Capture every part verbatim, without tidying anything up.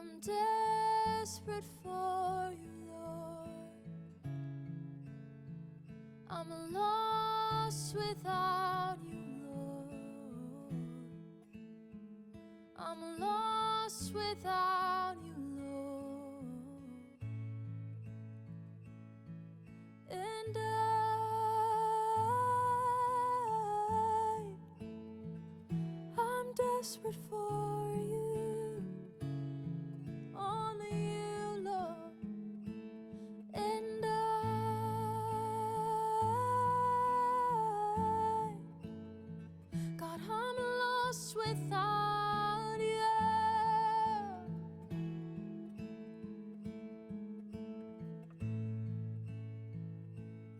I'm desperate for you, Lord. I'm lost without you, Lord. I'm lost without you, Lord. And I, I'm desperate for you, only you, Lord. And I, God, I'm lost without you.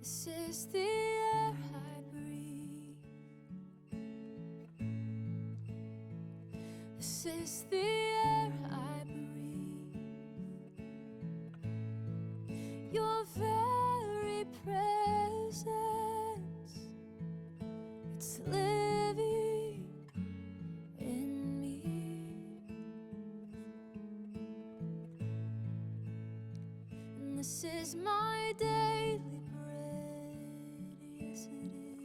This is the air I breathe. This is the air I breathe. Your very presence, it's living in me. And this is my daily bread. Yes, it is.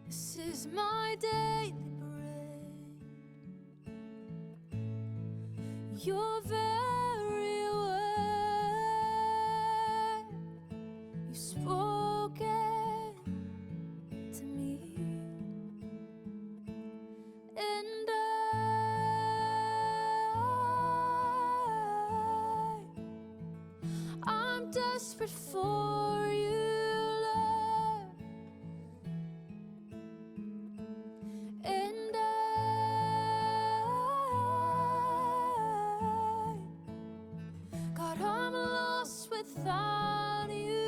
This is my daily bread. Your very word, you've spoken to me. And I, I'm desperate for you, Lord. And I, God, I'm lost without you.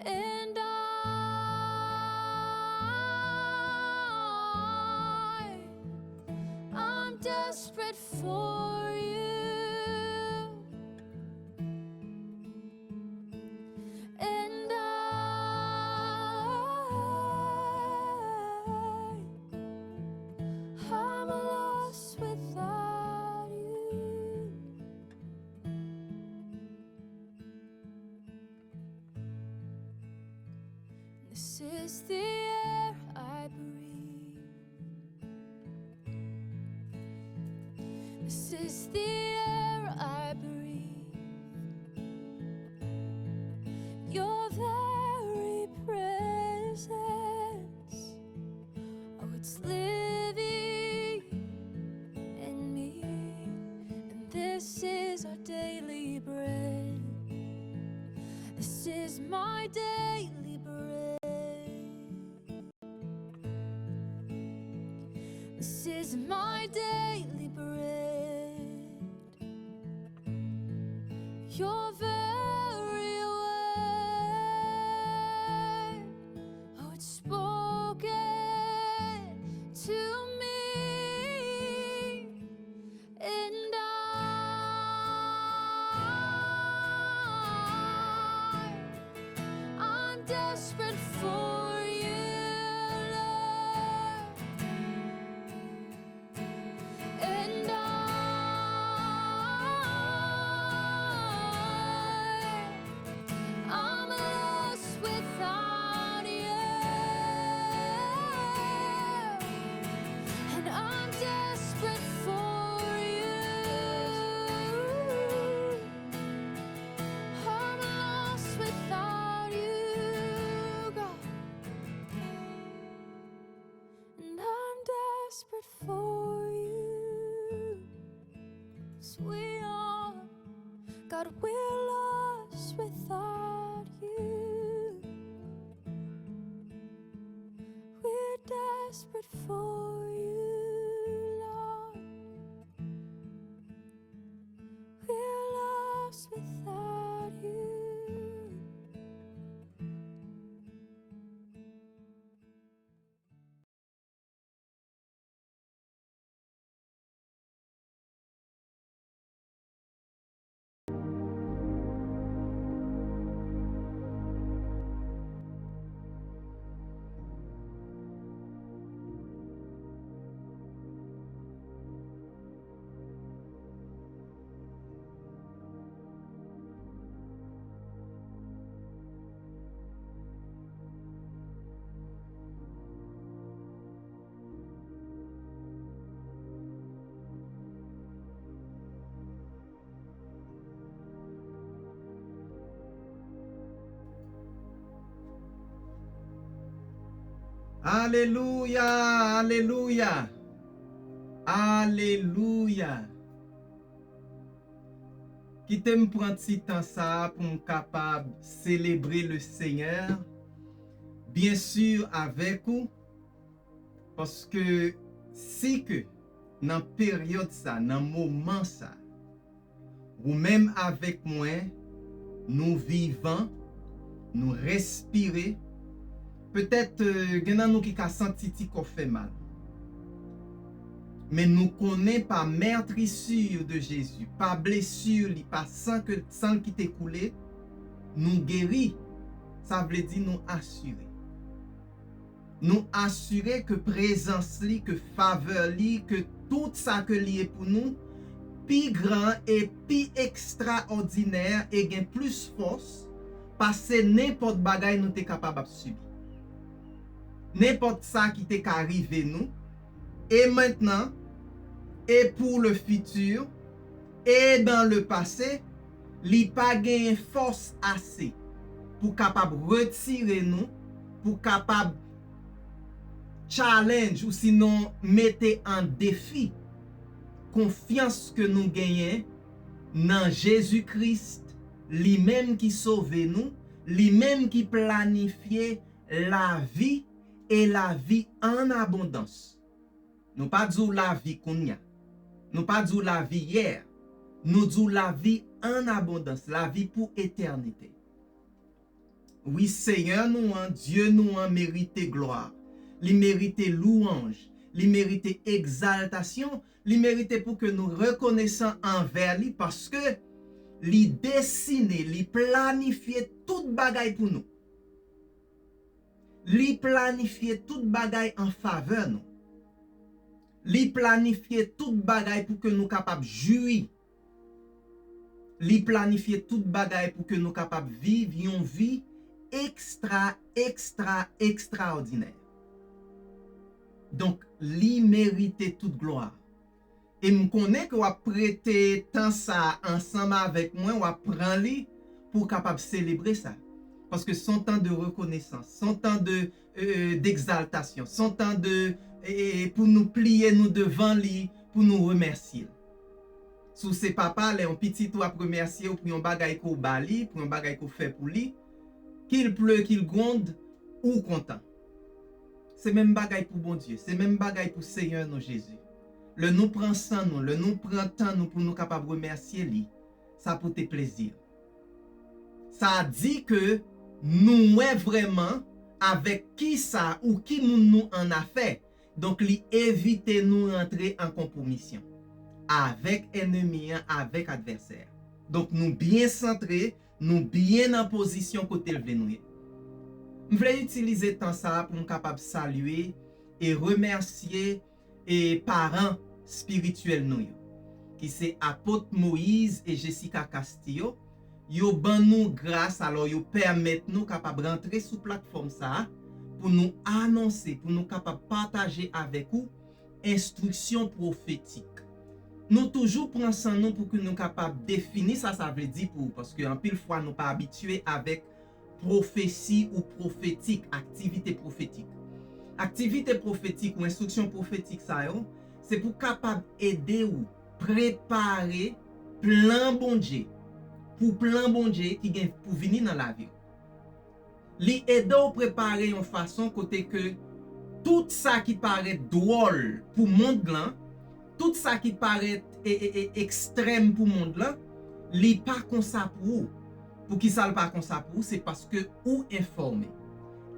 And I, I'm desperate for you, and I, I'm lost without you. This is the air I breathe. This is the air I breathe. Your very presence, oh, it's living in me. And this is our daily bread. This is my daily bread. This is my daily bread. Your very word, oh, it's spoken to me. And I, I'm desperate for you, Lord. And I, I'm lost without you, and I'm desperate for you. I'm lost without you, God, and I'm desperate for you. 'Cause we are, God, we're lost without you. We're desperate for you, Lord. We're lost without you. Alelouya, alelouya, alelouya. Kite m pran ti tan sa a pou m kapab selebre le Senyè, byen si avèk ou, paske si ke nan peryòd sa, nan moman sa, ou menm avèk mwen, nou vivan, nou respire. Petèt, euh, gen nan nou ki ka santi ti kò fè mal. Men nou konnen pa meurtrissure de Jésus, pa blesi li, pa san ke, san ki te koule, nou geri. Sa vle di nou asire. Nou asire ke prezans li, ke favè li, ke tout sa ke li ye pou nou, pi gran e pi ekstraòdinè e gen plis fòs pase nenpòt bagay nou te kapab ap sibi. Nenpòt sa ki te ka rive nou, e mentnan, e pou le fitir, e dan le pase, li pa genyen fòs ase pou kapab retire nou, pou kapab challenge ou sinon mete an defi konfyans ke nou genyen nan Jezi Kris, li menm ki sove nou, li menm ki planifye lavi e lavi an abondans. Nou pa di w lavi kounye a. Nou pa di w lavi yè. Nou di w lavi an abondans, lavi pou etènite. Wi, Senyè nou an, Dye nou an merite glwa. Li merite louwanj. Li merite egzaltasyon. Li merite pou ke nou rekonesan anvè li paske li desine, li planifye tout bagay pou nou. Li planifye tout bagay an favè nou. Li planifye tout bagay pou ke nou kapab jwi. Li planifye tout bagay pou ke nou kapab viv yon vi ekstra, ekstra, ekstraòdinè. Donk, li merite tout glwa. E m konnen ke w ap prete tan sa a ansanm avèk mwen, w ap pran li pou w kapab selebre sa. Paske se yon tan de rekonesans, se yon tan de, euh, d'exaltation, se yon tan de, e, e, pou nou pliye nou devan li, pou nou remèsye l. Si w se papa, lè yon pitit ou ap remèsye w pou yon bagay ke w ba li, pou yon bagay ke w fè pou li, qu'il pleut, qu'il gronde, ou kontan. Se menm bagay pou Bondye, se menm bagay pou Senyè nou Jezi. Lè nou pran san nou, lè nou pran tan nou pou nou kapab remèsye li, sa pote plezi. Sa di ke nou wè vrèman avèk kisa ou ki moun nou an afè. Donk, li evite nou rantre an konpwomisyon avèk ènmi an, avèk advèsè a. Donk, nou byen santre, nou byen nan pozisyon kote l vle nou ye. M vle itilize tan sa a pou m kapab salye e remèsye e paran espirityèl nou yo, ki se Apot Moïse e Jessica Castillo. Yo ban nou gras, alò yo pèmèt nou kapab rantre sou platfòm sa a pou nou anonse, pou nou kapab pataje avèk ou enstriksyon pwofetik. Nou toujou pran san nou pou ke nou kapab defini sa sa vle di pou ou, paske anpil fwa nou pa abitye avèk pwofesi ou pwofetik, aktivite pwofetik. Aktivite pwofetik ou enstriksyon pwofetik sa yo, se pou kapab ede ou prepare plan Bondye, pou plan Bondye ki gen pou vini nan lavi w. Li ede w prepare yon fason kote ke tout sa ki parèt dwòl pou mond lan, tout sa ki parèt e, e, e, ekstrèm pou mond lan, li pa konsa pou ou. Poukisa l pa konsa pou ou? Se paske ou enfòme.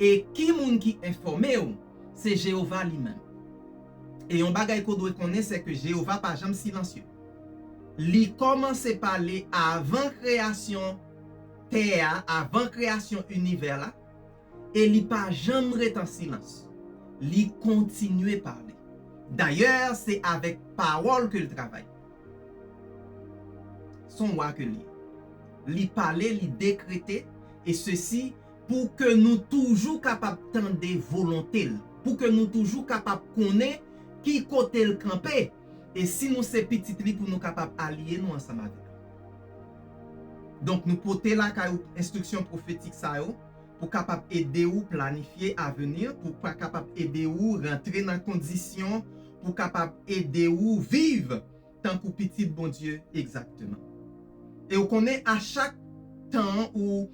E ki moun ki enfòme w? Se Jewova li menm. E yon bagay ke w dwe konnen, se ke Jewova pa janm silansye. Li kòmanse pale avan kreyasyon tè a, avan kreyasyon inivè la, e li pa janm ret an silans. Li kontinye pale. Dayè, se avèk pawòl ke l travay. Se yon wa ke l ye. Li pale, li dekrete, e sesi pou ke nou toujou kapab tande volonte l, pou ke nou toujou kapab konnen ki kote l kanpe, e si nou se pitit li, pou nou kapab aliye nou ansanm avèk li. Donk, nou pote lakay ou enstriksyon pwofetik sa yo, pou kapab ede w planifye avni, pou pa kapab ede w rantre nan kondisyon, pou kapab ede w viv tankou pitit Bondye egzakteman. E w konnen, a chak tan ou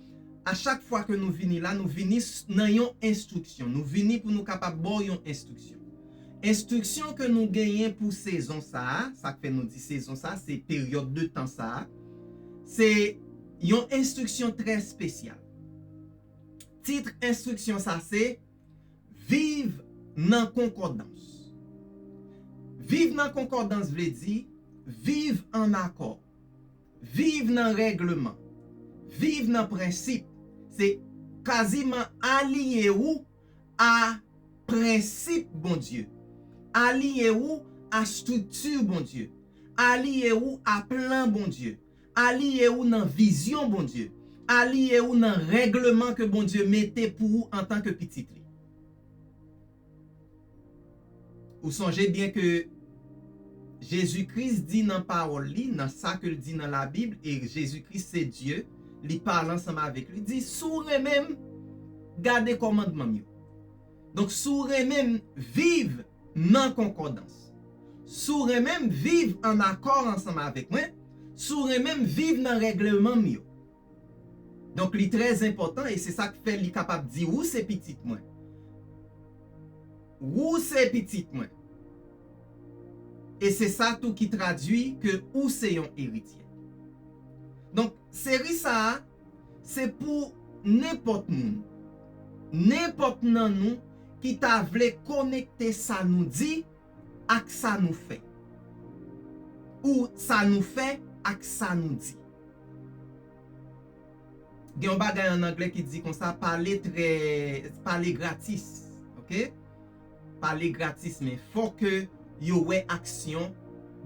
a chak fwa ke nou vini la, nou vini s- nan yon enstriksyon. Nou vini pou nou kapab ba w yon enstriksyon. Enstriksyon ke nou genyen pou sezon sa a, sa k fè nou di sezon sa a, se peryòd de tan sa a, se yon enstriksyon trè espesyal. Tit enstriksyon sa se Viv nan konkòdans. Viv nan konkòdans vle di viv an akò, viv nan règleman, viv nan prensip. Se kaziman aliye ou a prensip Bondye, aliye ou a estrikti Bondye, aliye ou a plan Bondye, aliye ou nan vizyon Bondye, aliye ou nan règleman ke Bondye mete pou ou antanke pitit li. Ou sonje byen ke Jezi Kris di nan pawòl li, nan sa ke l di nan Labib, e Jezi Kris se Dye, li pale ansanm avèk li, di, "Si w renmen m, gade kòmandman m yo." Donk, si w renmen m, viv nan konkòdans. Si w renmen m, viv an akò ansanm avèk mwen. Si w renmen m, viv nan règleman m yo. Donk, li trè enpòtan e se sa k fè li kapab di, "Ou se pitit mwen. Ou se pitit mwen." E se sa tou ki tradui ke ou se yon eritye. Donk, seri sa a, se pou nenpòt moun, nenpòt nan nou ki ta vle konekte sa nou di ak sa nou fè. Ou sa nou fè ak sa nou di. Gen yon bagay an anglè ki di konsa, pale trè, pale gratis, oke? Pale gratis, men fò ke yo wè aksyon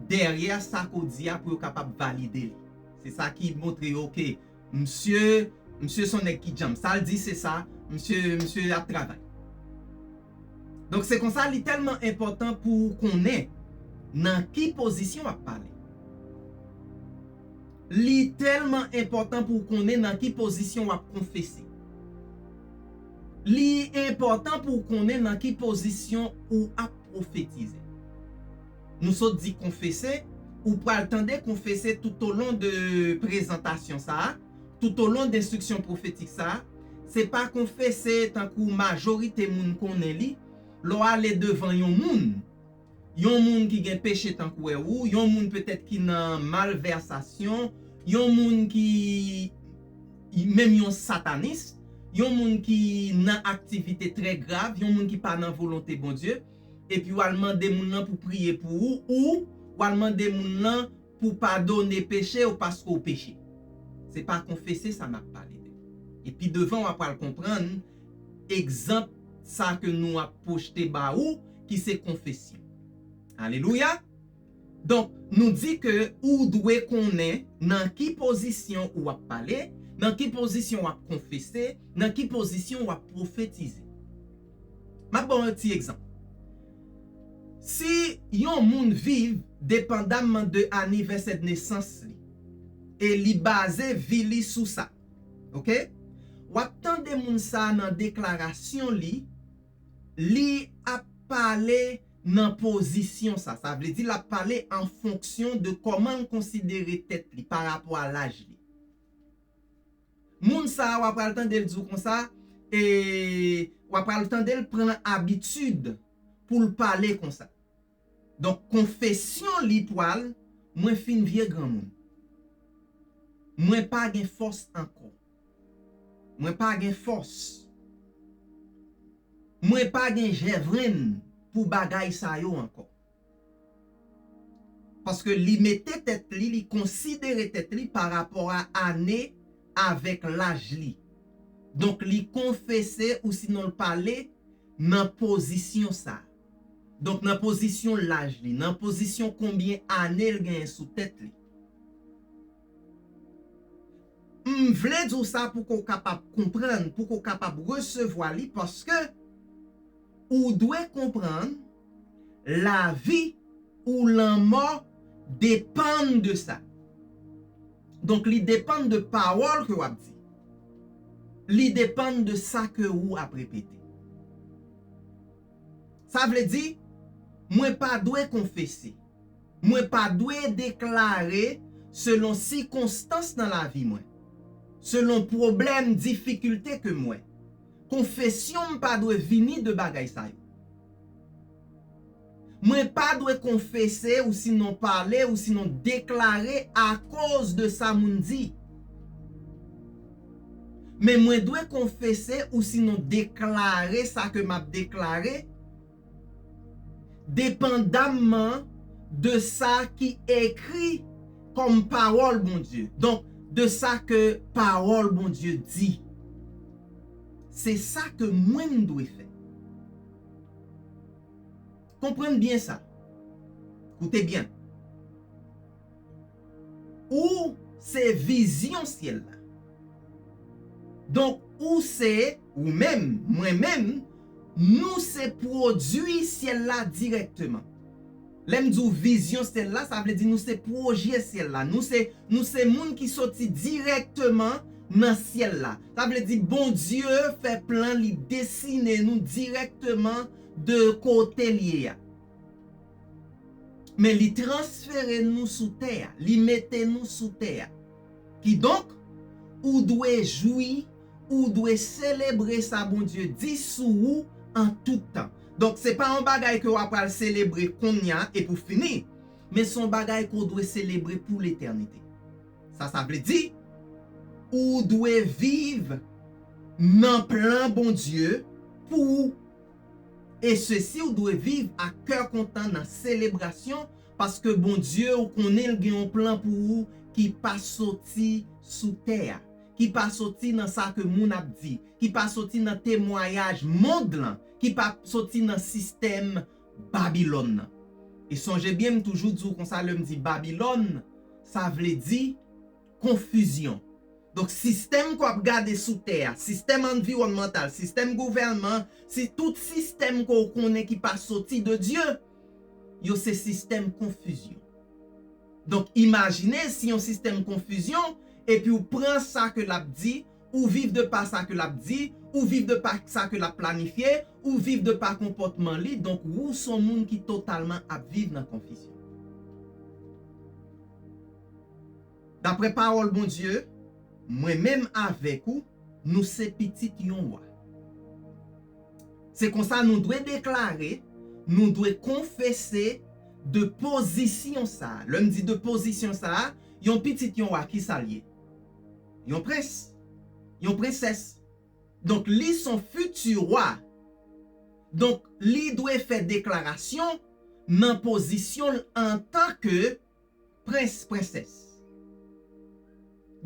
dèyè sa ke w di a pou yo kapab valide li. Se sa ki montre yo, oke, misye, misye se yon nèg ki djanm. Sa l di, se sa, misye, misye ap travay. Donk, se konsa, li tèlman enpòtan pou w konnen nan ki pozisyon w ap pale. Li tèlman enpòtan pou w konnen nan ki pozisyon w ap konfese. Li enpòtan pou w konnen nan ki pozisyon ou ap pwofetize. Nou sot di konfese, ou pral tande konfese toutolon de prezantasyon sa a, toutolon de enstriksyon pwofetik sa a. Se pa konfese tankou majorite moun konnen li, lè w ale devan yon moun, yon moun ki gen peche tankou wè ou, yon moun petèt ki nan malvèsasyon, yon moun ki menm yon satanis, yon moun ki nan aktivite trè grav, yon moun ki pa nan volonte Bondye, epi w al mande moun nan pou priye pou ou, ou w al mande moun nan pou padone peche w paske w peche. Se pa konfese sa n ap pale de. Epi devan w ap pral konprann egzanp sa ke nou ap pwojte ba ou ki se konfesyon. Alelouya! Donk, nou di ke ou dwe konnen nan ki pozisyon ou ap pale, nan ki pozisyon w ap konfese, nan ki pozisyon w ap pwofetize. M ap ba w yon ti egzanp. Si yon moun viv depandamman de anivèsè de nesans li, e li baze vi li sou sa, oke? W ap tande moun sa a nan deklarasyon li, li ap pale nan pozisyon sa. Sa vle di l ap pale an fonksyon de kòman l konsidere tèt li pa rapò a laj li. Moun sa a, w ap pral tande l di w konsa, e w ap pral tande l pran abitid pou l pale konsa. Donk, konfesyon li pral, mwen fin vye granmoun. Mwen pa gen fòs ankò. Mwen pa gen fòs. Mwen pa gen jèvrenn pou bagay sa yo ankò. Paske li mete tèt li, li konsidere tèt li pa rapò a ane avèk laj li. Donk, li konfese ou sinon l pale nan pozisyon sa. Donk, nan pozisyon laj li, nan pozisyon konbyen ane l genyen sou tèt li. M vle di w sa pou ke w kapab konprann, pou ke w kapab resevwa li, paske ou dwe konprann lavi ou lanmò depann de sa. Donk, li depann de pawòl ke w ap di. Li depann de sa ke ou ap repete. Sa vle di, mwen pa dwe konfese. Mwen pa dwe deklare selon sikonstans nan lavi mwen, selon pwoblèm, difikilte ke m wè. Konfesyon m pa dwe vini de bagay sa yo. Mwen pa dwe konfese ou sinon pale ou sinon deklare akoz de sa moun di. Men mwen dwe konfese ou sinon deklare sa ke m ap deklare depandamman de sa ki ekri kòm pawòl Bondye. Donk, de sa ke pawòl Bondye di. Se sa ke mwen m dwe fè. Konprann byen sa. Koute byen. Ou se vizyon syèl la. Donk, ou se, ou menm, mwen menm, nou se pwodui syèl la dirèkteman. Lè m di w vizyon syèl la, sa vle di nou se pwojè syèl la. Nou se, nou se moun ki soti dirèkteman nan syèl la. Sa vle di Bondye fè plan, li desine nou dirèkteman de kote l ye a. Men li transfere nou sou tè a, li mete nou sou tè a. Kidonk, ou dwe jwi, ou dwe selebre sa Bondye di sou ou an tout tan. Donk, se pa yon bagay ke w ap pral selebre kounye a epi w fini, men se yon bagay ke w dwe selebre pou letènite. Sa, sa vle di, ou dwe viv nan plan Bondye pou ou. E sesi, ou dwe viv ak kè kontan nan selebrasyon, paske Bondye, ou konnen l gen yon plan pou ou ki pa soti sou tè a, ki pa soti nan sa ke moun ap di, ki pa soti nan temwayaj mond lan, ki pa soti nan sistèm Babilòn nan. E sonje byen, m toujou di w konsa, lè m di Babilòn, sa vle di konfizyon. Donk, sistèm ke w ap gade sou tè a, sistèm anviwònmantal, sistèm gouvènman, si tout sistèm ke w konnen ki pa soti de Dye, yo se sistèm konfizyon. Donk, imajine si yon sistèm konfizyon, epi w pran sa ke l ap di, ou viv de pa sa ke l ap di, ou viv de pa sa ke l ap planifye, ou viv de pa konpòtman li, donk ou se yon moun ki totalman ap viv nan konfizyon. Daprè pawòl Bondye, mwen menm avèk ou, nou se pitit yon wa. Se konsa nou dwe deklare, nou dwe konfese de pozisyon sa a. Lè m di de pozisyon sa a, yon pitit yon wa, ki sa l ye? Yon prens, yon prensès. Donk, li se yon fiti wa. Donk, li dwe fè deklarasyon nan pozisyon l antanke prens, prensès.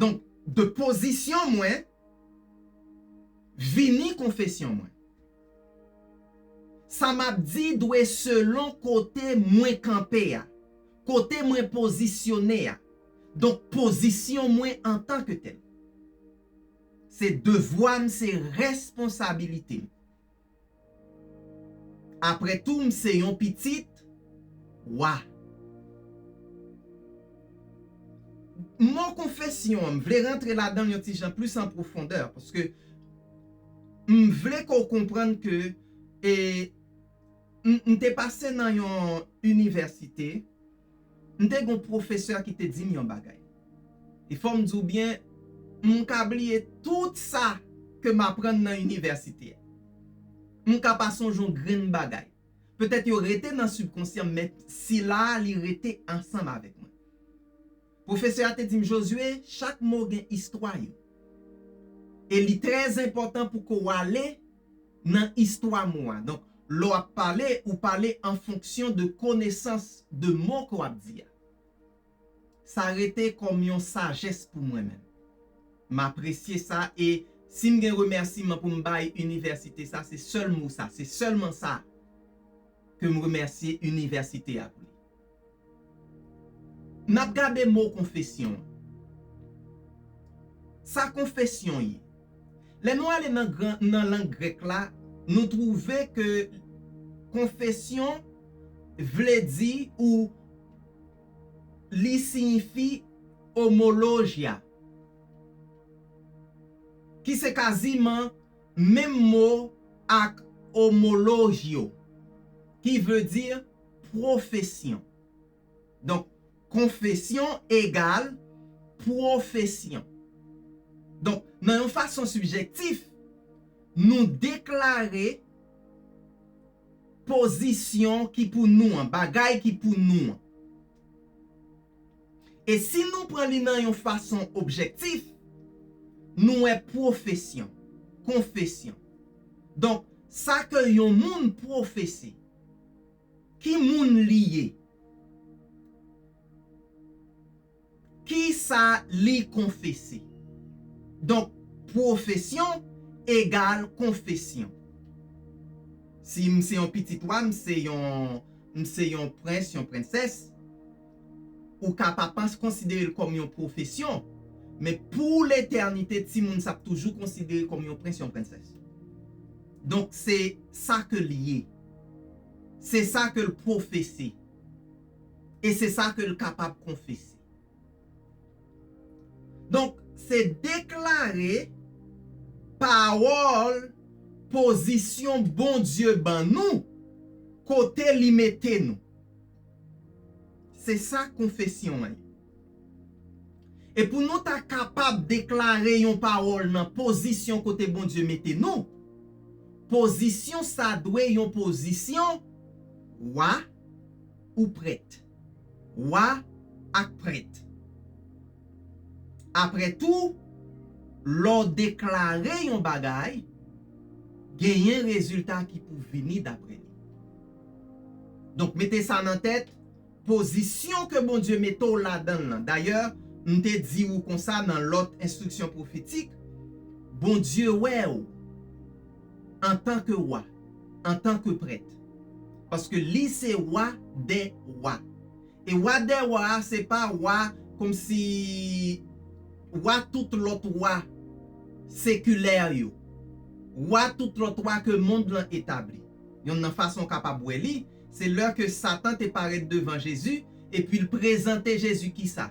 Donk, de pozisyon mwen, vini konfesyon mwen. Sa m ap di dwe selon kote mwen kanpe a, kote mwen pozisyone a. Donk, pozisyon mwen antanke tèl. Se devwa m, se responsabilite m. Apre tou, m se yon pitit wa. Mo konfesyon an, m vle rantre ladan l yon ti jan plis an pwofondè, paske m vle ke w konprann ke, e, m, m te pase nan yon inivèsite, m te gen yon pwofesè ki te di m yon bagay. E fò m di w byen, m ka bliye tout sa ke m aprann nan inivèsite a. M ka pa sonje yon grenn bagay. Petèt yo rete nan sibkonsyan m, men sila a, li rete ansanm avèk mwen. Pwofesè a te di m, Josué, chak mo gen istwa yo. E li trè enpòtan pou ke w ale nan istwa mo a. Donk, lè w ap pale, ou pale an fonksyon de konesans de mo ke w ap di a. Sa rete kòm yon sajès pou mwen menm. M apresye sa e si m gen remèsiman pou m bay inivèsite sa, se sèl mo sa, se sèlman sa ke m remèsye inivèsite a pou li. N ap gade mo konfesyon an. Sa konfesyon ye? Lè nou ale nan gran, nan lang grèk la, nou twouve ke konfesyon vle di ou li siyifi omologia. ki se kaziman menm mo ak homologio, ki vle di pwofesyon. Donk, konfesyon egal pwofesyon. Donk, nan yon fason sibjektif, nou deklare pozisyon ki pou nou an, bagay ki pou nou an. E si nou pran li nan yon fason objektif, nou wè pwofesyon, konfesyon. Donk, sa ke yon moun pwofese, ki moun li ye? Ki sa li konfese? Donk, pwofesyon egal konfesyon. Si m se yon pitit wa, m se yon, m se yon prens, yon prensès, ou ka pa pans konsidere l kòm yon pwofesyon, men pou letènite, timoun sa ap toujou konsidere l kòm yon prens, yon prensès. Donk, se sa ke l ye. Se sa ke l pwofese. E se sa ke l kapab konfese. Donk, se deklare pawòl, pozisyon Bondye ban nou, kote li mete nou. Se sa konfesyon an ye. E pou nou ta kapab deklare yon pawòl nan pozisyon kote Bondye mete nou, pozisyon sa dwe yon pozisyon wa ou prèt. Wa ak prèt. Apre tou, lè w deklare yon bagay, genyen rezilta ki pou vini dapre li. Donk, mete sa nan tèt, pozisyon ke Bondye mete w ladan l lan. Dayè, m te di w konsa nan lòt enstriksyon pwofetik, Bondye wè w antanke wa, antanke prèt. Paske li se wa dè wa. E wa dè wa a, se pa wa kòmsi wa tout lòt wa sekilè yo. Wa tout lòt wa ke mond lan etabli. Yonn nan fason w kapab wè li, se lè ke Satan te parèt devan Jezi, epi l prezante Jezi kisa?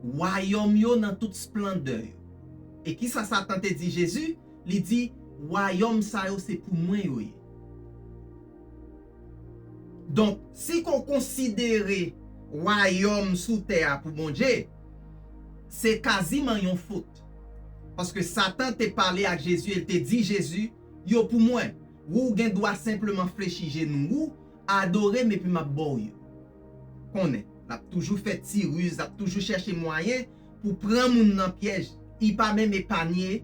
Wayòm yo nan tout esplandè yo. E kisa Satan te di Jezi? Li di, wayòm sa yo se pou mwen yo ye. Donk, si ke w konsidere wayòm sou tè a pou Bondye, se kaziman yon fot. Paske Satan te pale ak Jezi e l te di Jezi, yo pou mwen. Ou, ou gen dwa senpleman flechi jenou w, adore m epi m ap ba w yo. Konnen, l ap toujou fè ti riz, l ap toujou chèche mwayen pou pran moun nan pyèj. Li pa menm epanye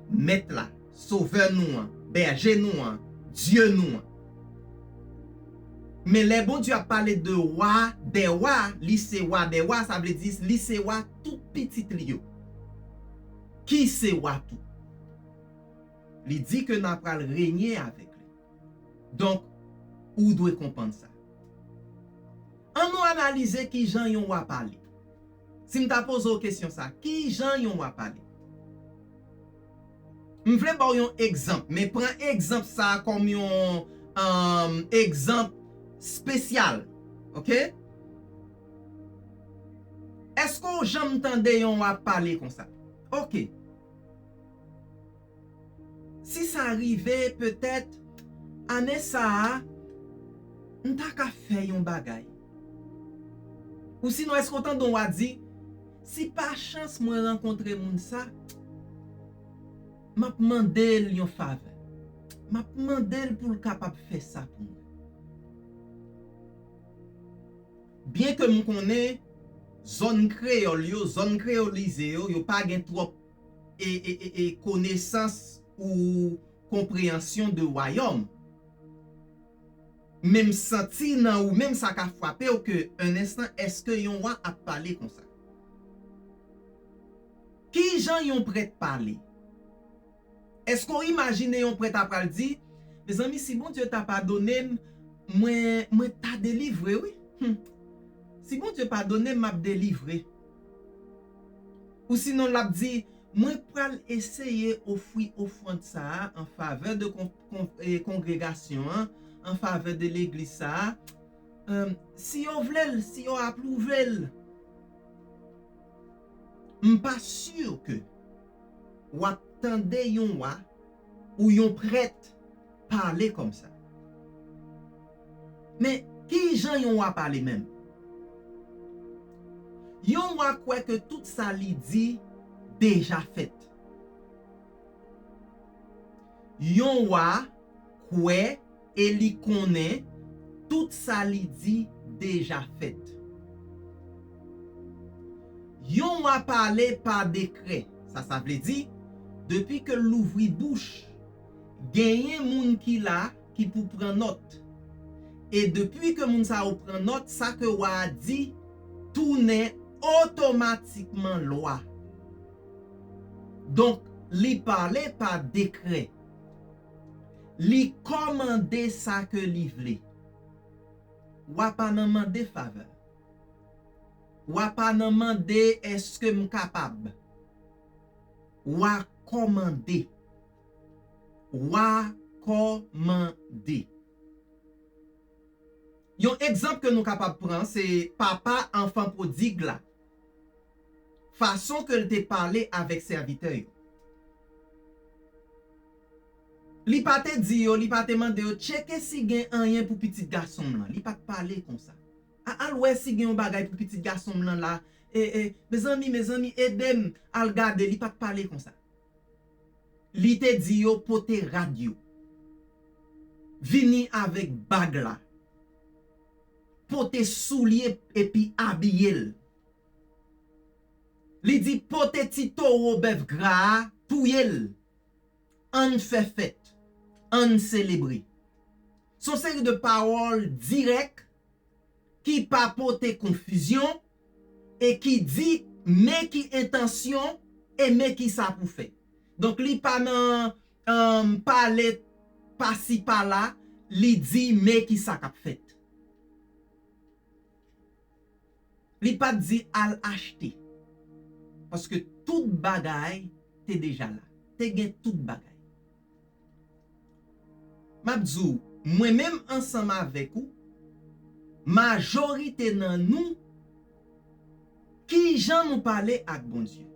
Mèt la, Sovè nou an, Bèje nou an, Dye nou an. Men lè Bondye ap pale de wa dè wa, li se wa dè wa, sa vle di li se wa tout pitit li yo. Ki se wa tou. Li di ke n a pral renye avèk li. Donk, ou dwe konprann sa. Ann nou analize kijan yon wa pale. Si m ta poze w kesyon sa, kijan yon wa pale? M vle ba w yon egzanp, men pran egzanp sa a kòm yon, um, egzanp espesyal. Oke? Èske w janm tande yon wa pale konsa? Oke. Si sa rive, petèt, ane sa a, m ta ka fè yon bagay. Ou sinon, èske w tande yon wa di, si pa chans mwen rankontre moun sa, m ap mande l yon favè. M ap mande l pou l kapab fè sa pou mwen. Byenke m konnen zòn kreyòl yo, zòn kreyolize yo, yo pa gen twòp e, e, e, e konesans ou konpreyansyon de wayòm. Men m santi nan ou menm sa ka frape w ke, un instant, èske yon wa ap pale konsa? Kijan yon prèt pale? Èske w imajine yon prèt ap pral di, mezanmi, si Bondye ta padone m, mwen, mwen ta delivre, wi. Hmm. Si Bondye padone m, m ap delivre. Ou sinon, l ap di, mwen pral eseye ofri ofrann sa a an favè de kon, kon, e, kongregasyon an, an favè de legliz sa a. Em, si yo vle l, si yo apwouve l, m pa si ke w ap Tande yon wa ou yon prèt pale kòmsa. Men, ki jan yon wa pale menm? Yon wa kwè ke tout sa li di deja fèt. Yon wa kwè e li konnen tout sa li di deja fèt. Yon wa pale pa dekrè. Sa, sa vle di, depi ke l louvri bouch, genyen moun ki la ki pou pran nòt. E depi ke moun sa yo pran nòt, sa ke wa a di tounen otomatikman lwa. Donk, li pale pa dekrè. Li kòmande sa ke li vle. Wa pa nan mande favè. Wa pa nan mande èske m kapab. Wa kòmande. Wa kòmande. Yon egzanp ke nou kapab pran, se papa anfan pwodig la. Fason ke l te pale avèk sèvitè yo. Li pa te di yo, li pa te mande yo, tcheke si gen anyen pou pitit gason m lan. Li pa t pale konsa. A, al wè si gen yon bagay pou pitit gason m lan la. E, e, mezanmi, mezanmi, ede m al gade. Li pa t pale konsa. Li te di yo pote rad yo. Vini avèk bag la. Pote soulye epi abiye l. Li di pote ti towo bèf gra a, touye l. Ann fè fèt. Ann selebre. Se yon seri de pawòl dirèk ki pa pote konfizyon e ki di men ki entansyon e men ki sa pou fè. Donk, li pa nan, um, pale pasi pala, li di men ki sa k ap fèt. Li pa t di al achte. Paske tout bagay te deja la. Te gen tout bagay. M ap di w, mwen menm ansanm avèk ou, majorite nan nou, ki jan nou pale ak Bondye?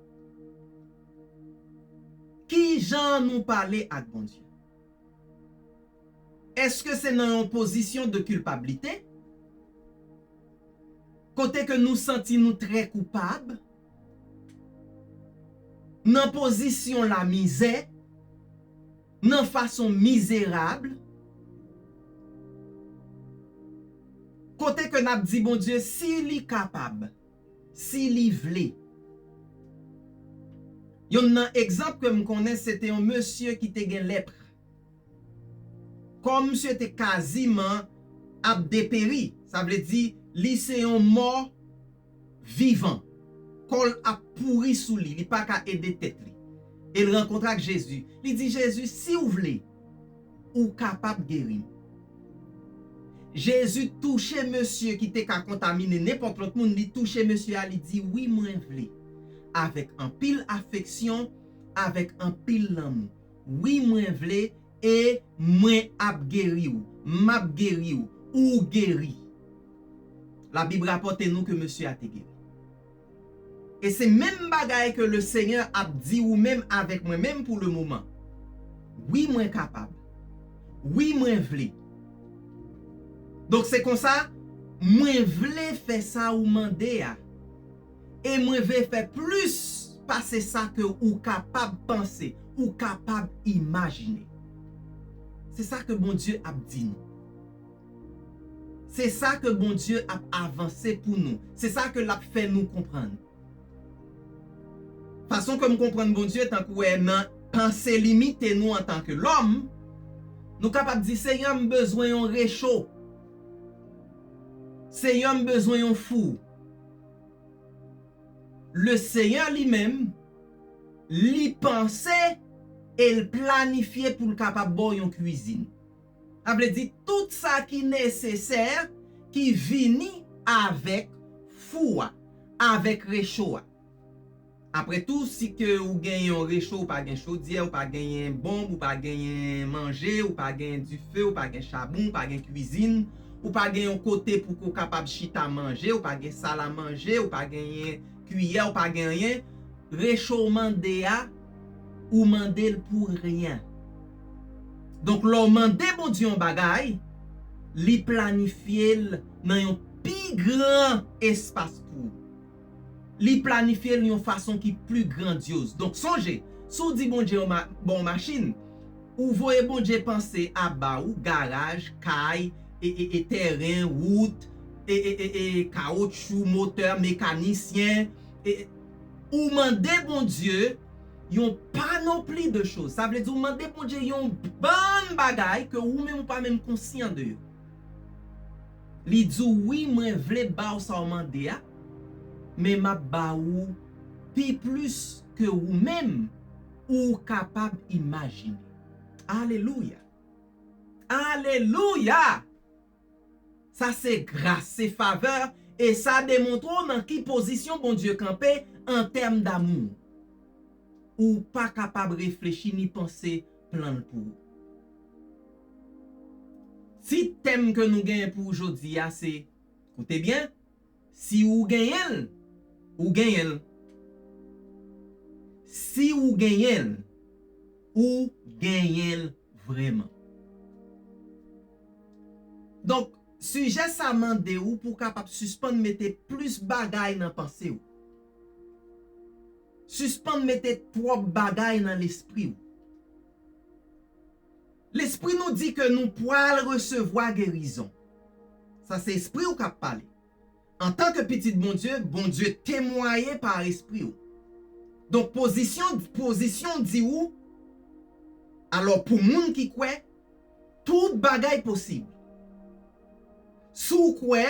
Ki jan nou pale ak Bondye? Èske se nan yon pozisyon de kilpablite? Kote ke nou santi nou trè koupab? Nan pozisyon lamizè? Nan fason mizerab? Kote ke n ap di Bondye si li kapab, si li vle. Yonn nan egzanp ke m konnen, se te yon mesye ki te gen lèp. Kò misye te kaziman ap deperi, sa vle di li se yon mò vivan. Kò l ap pouri sou li, li pa ka ede tèt li. E l rankontre ak Jezi. Li di, Jezi, si w vle, ou kapab geri m. Jezi touche mesye ki te ka kontamine nenpòt lòt moun, li touche mesye a, li di, wi, mwen vle. Avèk anpil afeksyon, avèk anpil lanmou. Wi, mwen vle, e mwen ap geri w. M ap geri w. Ou geri. Labib rapòte nou ke mesye a te geri. E se menm bagay ke le Senyè ap di ou menm avèk mwen menm pou le moman. Wi, mwen kapab. Wi, mwen vle. Donk, se konsa, mwen vle fè sa ou mande a. E mwen vle fè plis pase sa ke ou kapab panse, ou kapab imajine. Se sa ke Bondye ap di nou. Se sa ke Bondye ap avanse pou nou. Se sa ke l ap fè nou konprann. Fason ke m konprann Bondye, tankou wè nan panse limite nou antanke lòm, nou kapab di, Senyè, m bezwen yon recho. Senyè, m bezwen yon fou. Le Senyè li menm, li panse e l planifye pou l kapab ba w yon kwizin. Sa vle di tout sa ki nesesè ki vini avèk fou a, avèk recho a. Apre tou, si ke ou gen yon recho, ou pa gen chodyè, ou pa genyen bonb, ou pa genyen manje, ou pa gen dife, ou pa gen chabon, ou pa gen kwizin, ou pa gen yon kote pou ke w kapab chita manje, ou pa gen sal a manje, ou pa genyen kiyè, ou pa gen anyen, recho w mande a, ou mande l pou ryen. Donk, lè w mande Bondye yon bagay, li planifye l nan yon pi gran espas pou ou. Li planifye l yon fason ki pli grandyoz. Donk, sonje, si w di Bondye yon ma-, ba w machin, ou voye Bondye panse a ba ou garaj, kay, e, e, e tèren, wout, e, e, e, e kawotchou, motè, mekanisyen, e, e, ou mande Bondye yon panopli de choz. Sa vle di ou mande Bondye yon bann bagay ke ou menm ou pa menm konsyan de yo. Li di w, "Wi, mwen vle ba w sa w mande a, men m ap ba ou pi plis ke ou menm ou kapab imajine." Alelouya! Alelouya! Sa se gras, se favè, e sa demontre w nan ki pozisyon Bondye kanpe an tèm damou. Ou pa kapab reflechi ni panse plan l pou ou. Si tèm ke nou genyen pou jodi a se, koute byen, si ou genyen l, ou genyen l. Si ou genyen l, ou genyen l vrèman. Donk, sijè sa mande ou pou w kapab sispann mete plis bagay nan panse w. Sispann mete twòp bagay nan lespri w. Lespri nou di ke nou pral resevwa gerizon. Sa se espri w k ap pale. Antanke pitit Bondye, Bondye temwaye pa espri w. Donk, pozisyon, pozisyon di ou, alò, pou moun ki kwè, tout bagay posib. Si w kwè,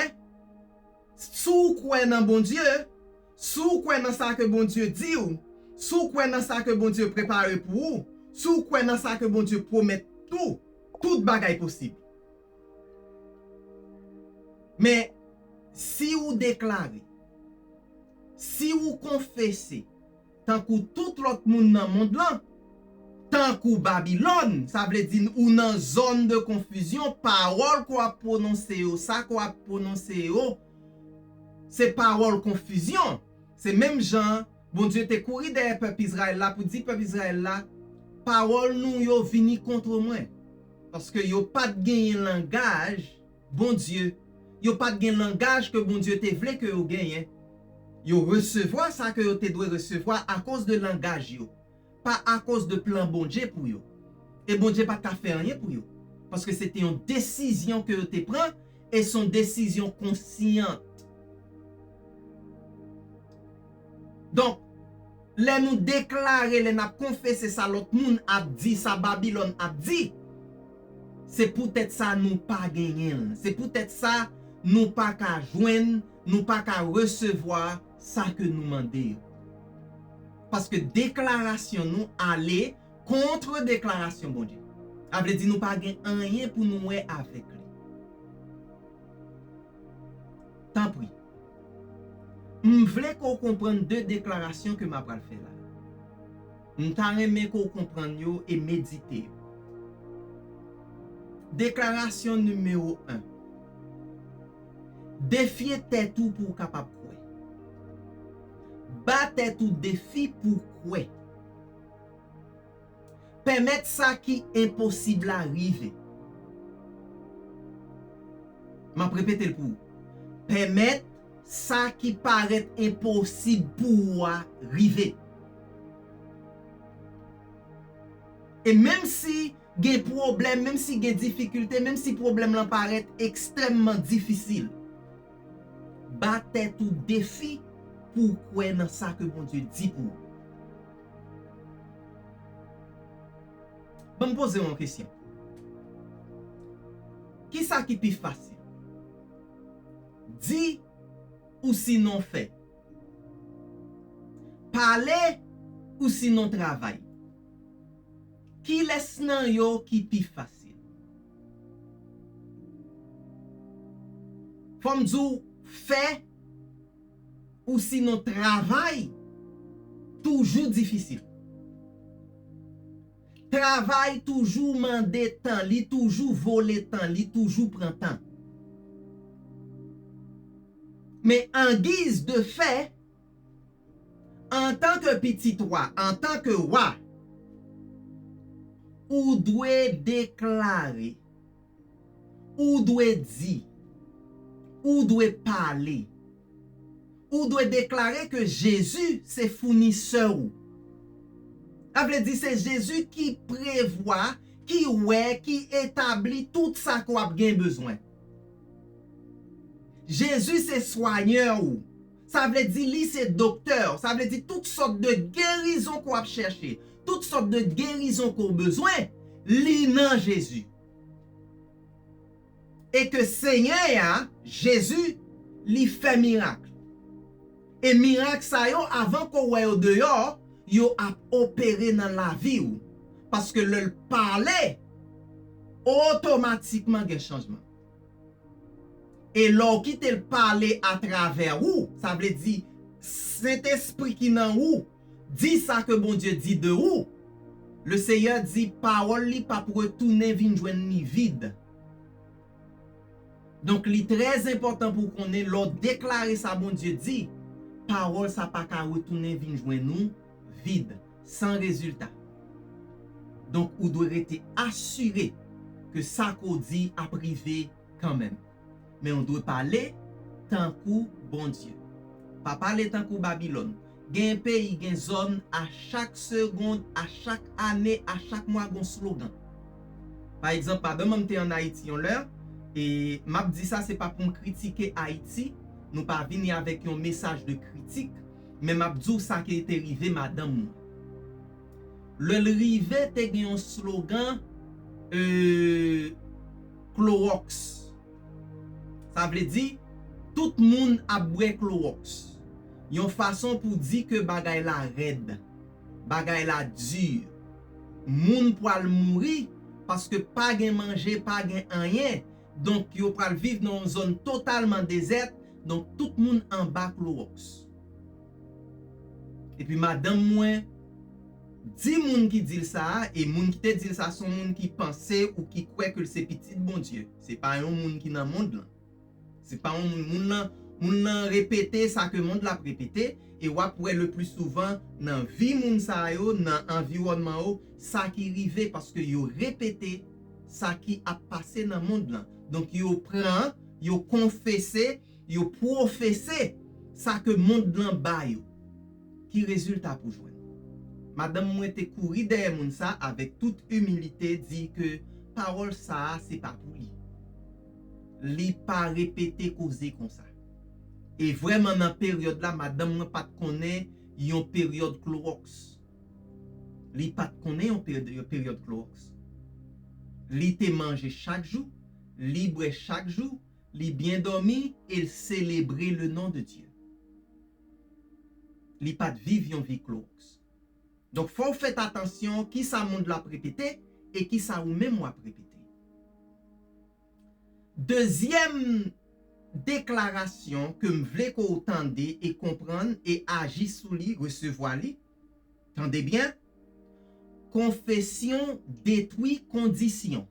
si w kwè nan Bondye, si w kwè nan sa ke Bondye di w, si w kwè nan sa ke Bondye prepare pou ou, si w kwè nan sa ke Bondye pwomèt ou, tout bagay posib. Men, si ou deklare, si ou konfese, tankou tout lòt moun nan mond lan, tankou Babilòn, sa vle di ou nan zòn de konfizyon, pawòl ke w ap pwononse yo, sa ke w ap pwononse yo, se pawòl konfizyon. Se menm jan Bondye te kouri dèyè pèp Izrayèl la pou di pèp Izrayèl la, "Pawòl nou yo vini kont mwen." Paske yo pa t genyen langaj Bondye. Yo pa t gen langaj ke Bondye te vle ke yo genyen. Yo resevwa sa ke yo te dwe resevwa akoz de langaj yo, pa akoz de plan Bondye pou yo. E Bondye pa t ka fè anyen pou yo. Paske se te yon desizyon ke yo te pran, e se yon desizyon konsyant. Donk, lè nou deklare, lè n ap konfese sa lòt moun ap di, sa Babilòn ap di, se poutèt sa nou pa genyen l. Se poutèt sa nou pa ka jwenn, nou pa ka resevwa sa ke nou mande yo. Paske deklarasyon nou ale kont deklarasyon Bondye. Sa vle di nou pa gen anyen pou nou wè avèk li. Tanpri, m vle ke w konprann de deklarasyon ke m apral fè la. M ta renmen ke w konprann yo e medite yo. Deklarasyon nimewo en. Defye tèt ou pou w kapab kwè. Ba tèt ou defi pou w kwè. Pèmèt sa ki enposib la rive. M ap repete l pou ou. Pèmèt sa ki parèt enposib pou ou a rive. E menm si gen pwoblèm, menm si gen difikilte, menm si pwoblèm lan parèt ekstrèmman difisil, ba tèt ou defi pou w kwè nan sa ke Bondye di pou ou. Ban m poze w yon kesyon. Kisa ki pi fasil? Di ou sinon fè? Pale ou sinon travay? Kilès nan yo ki pi fasil? Fò m di w, fè ou sinon travay toujou difisil. Travay toujou mande tan, li toujou vole tan, li toujou pran tan. Men angiz de fè, antanke pitit wa, antanke wa, Ou dwe deklare, ou dwe di, ou dwe pale. Ou dwe deklare ke Jezi se founisè ou. Sa vle di se Jezi ki prevwa, ki wè, ki etabli tout sa ke w ap gen bezwen. Jezi se swanyè ou. Sa vle di li se doktè. Sa vle di tout sòt de gerizon ke w ap chèche, tout sòt de gerizon ke w bezwen, li nan Jezi. E ke Senyè a, Jezi, li fè mirak. E mirak sa yo, avan ke w wè yo deyò, yo ap opere nan lavi w. Paske lè l pale, otomatikman gen chanjman. E lè w kite l pale atravè ou, sa vle di, Sentespri ki nan ou, di sa ke Bondye di de ou, Leseyè di pawòl li p ap retounen vin jwenn li vid. Donk, li trè enpòtan pou w konnen, lè w deklare sa Bondye di, pawòl sa pa ka retounen vin jwenn ou vid, san rezilta. Donk, ou dwe rete asire ke sa ke w di ap rive kanmenm. Men w dwe pale tankou Bondye. Pa pale tankou Babilòn. Gen peyi, gen zòn, a chak segond, a chak ane, a chak mwa, gon slogan. Pa egzanp, madanm mwen te ann Ayiti yon lè, e m ap di sa, se pa pou m kritike Ayiti, nou pa vini avèk yon mesaj de kritik, men m ap di w sa ki te rive madanm mwen. Lè l rive, te gen yon slogan, euh, Klowòks. Sa vle di, tout moun ap bwè klowòks. Yon fason pou di ke bagay la rèd, bagay la di. Moun pral mouri paske pa gen manje, pa gen anyen. Donk, yo pral viv nan yon zòn totalman dezè. Donk, tout moun anba klowòks. Epi madanm mwen di moun ki di l sa a, e moun ki te di l sa, se yon moun ki panse ou ki kwè ke l se pitit Bondye. Se pa yon moun ki nan mond lan. Se pa yon moun, moun nan, moun nan repete sa ke mond la ap repete, e w ap wè le pli souvan nan vi moun sa yo, nan anviwònman yo, sa ki rive paske yo repete sa ki ap pase nan mond lan. Donk yo pran, yo konfese, yo pwofese sa ke mond lan ba yo. Ki rezilta pou jwenn? Madanm mwen te kouri dèyè moun sa avèk tout imilite, di ke pawòl sa a se pa pou li. Li pa repete koze konsa. E vrèman nan peryòd la, madanm mwen pa t konnen yon peryòd klowòks. Li pa t konnen yon peryòd, yon peryòd klowòks. Li te manje chak jou, li bwè chak jou, li byen dòmi e l selebre le non de Dye. Li pa t viv yon vi klowòks. Donk, fò w fèt atansyon kisa mond la ap repete e kisa ou menm w ap repete. Dezyèm deklarasyon ke m vle ke w tande e konprann e aji sou li, resevwa li, tande byen, konfesyon detwi kondisyon.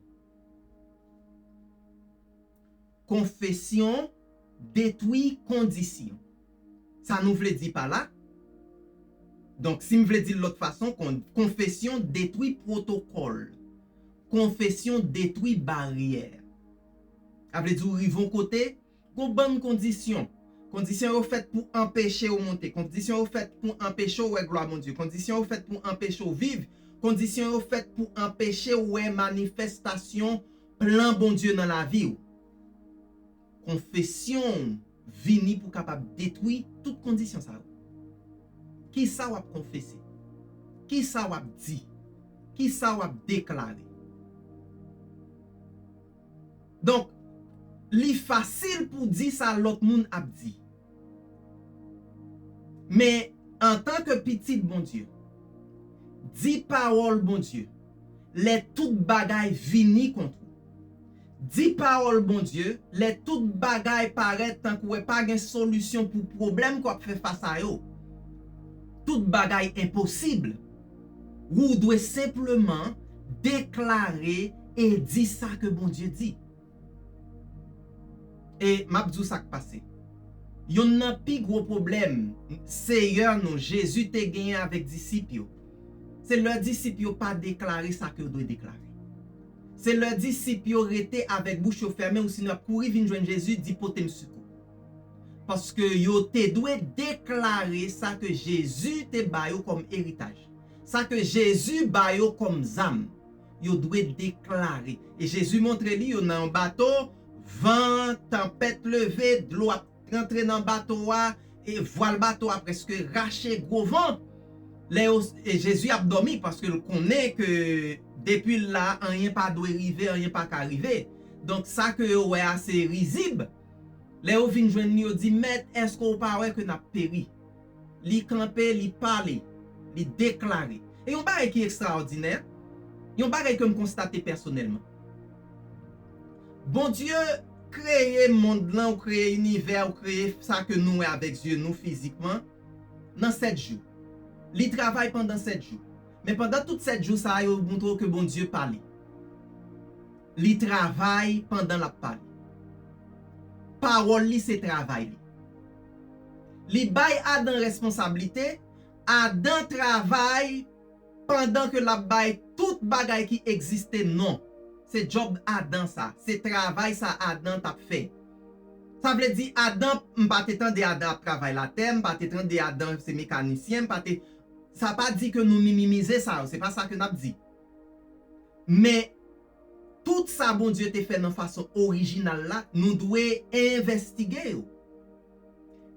Konfesyon detwi kondisyon. Sa nou vle di pa la? Donk, si m vle di l lòt fason, kon-, konfesyon detwi pwotokòl. Konfesyon detwi baryè. Sa vle di ou rive yon kote, gon bann kondisyon. Kondisyon yo fèt pou anpeche w monte. Kondisyon yo fèt pou anpeche w wè glwa Bondye. Kondisyon yo fèt pou anpeche w viv. Kondisyon yo fèt pou anpeche w wè manifestasyon plan Bondye nan lavi w. Konfesyon w vini pou kapab detwi tout kondisyon sa yo. Kisa w ap konfese? Kisa w ap di? Kisa w ap deklare? Donk, li fasil pou di sa lòt moun ap di. Men, antanke pitit Bondye, di pawòl Bondye, lè tout bagay vini kont ou. Di pawòl Bondye, lè tout bagay parèt tankou wè pa gen solisyon pou pwoblèm ke w ap fè fas a yo. Tout bagay enposib. Ou dwe senpleman deklare e di sa ke Bondye di. E m ap di w sa k pase. Yonn nan pi gwo pwoblèm Seyè nou, Jezi, te genyen avèk disip yo, Se lè disip yo pa deklare sa ke yo dwe deklare. Se lè disip yo rete avèk bouch yo fèmen, ou sinon y ap kouri vin jwenn Jezi, di, "Pote m sekou." Paske yo te dwe deklare sa ke Jezi te ba yo kòm eritaj. Sa ke Jezi ba yo kòm zam. Yo dwe deklare. E Jezi montre li yo nan yon bato, van, tanpèt leve, dlo ap rantre nan bato a, e vwal bato a prèske rache, gwo van. Lè yo, e Jezi ap dòmi, paske l konnen ke depi l la, anyen pa dwe rive, anyen pa ka rive. Donk, sa ke yo wè a, se rizib. Lè yo vin jwenn li, yo di, "Mèt, èske w pa wè ke n ap peri?" Li kanpe, li pale, li deklare. E yon bagay ki ekstraòdinè, yon bagay ke m konstate pèsonèlman. Bondye kreye mond lan, ou kreye inivè, ou kreye sa ke nou wè avèk zye nou fizikman, nan sèt jou. Li travay pandan sèt jou. Men pandan tout sèt jou sa a, yo montre w ke Bondye pale. Li travay pandan l ap pale. Pawòl li se travay li. Li bay Adan responsablite, Adan travay pandan ke l ap bay tout bagay ki egziste non. Se djòb Adan sa, se travay sa Adan t ap fè. Sa vle di Adan, m pa te tande Adan ap travay latè, m pa te tande Adan se mekanisyen, m pa te, sa pa di ke nou minimize sa yo, se pa sa ke n ap di. Men, tout sa Bondye te fè nan fason orijinal la, nou dwe envestige yo.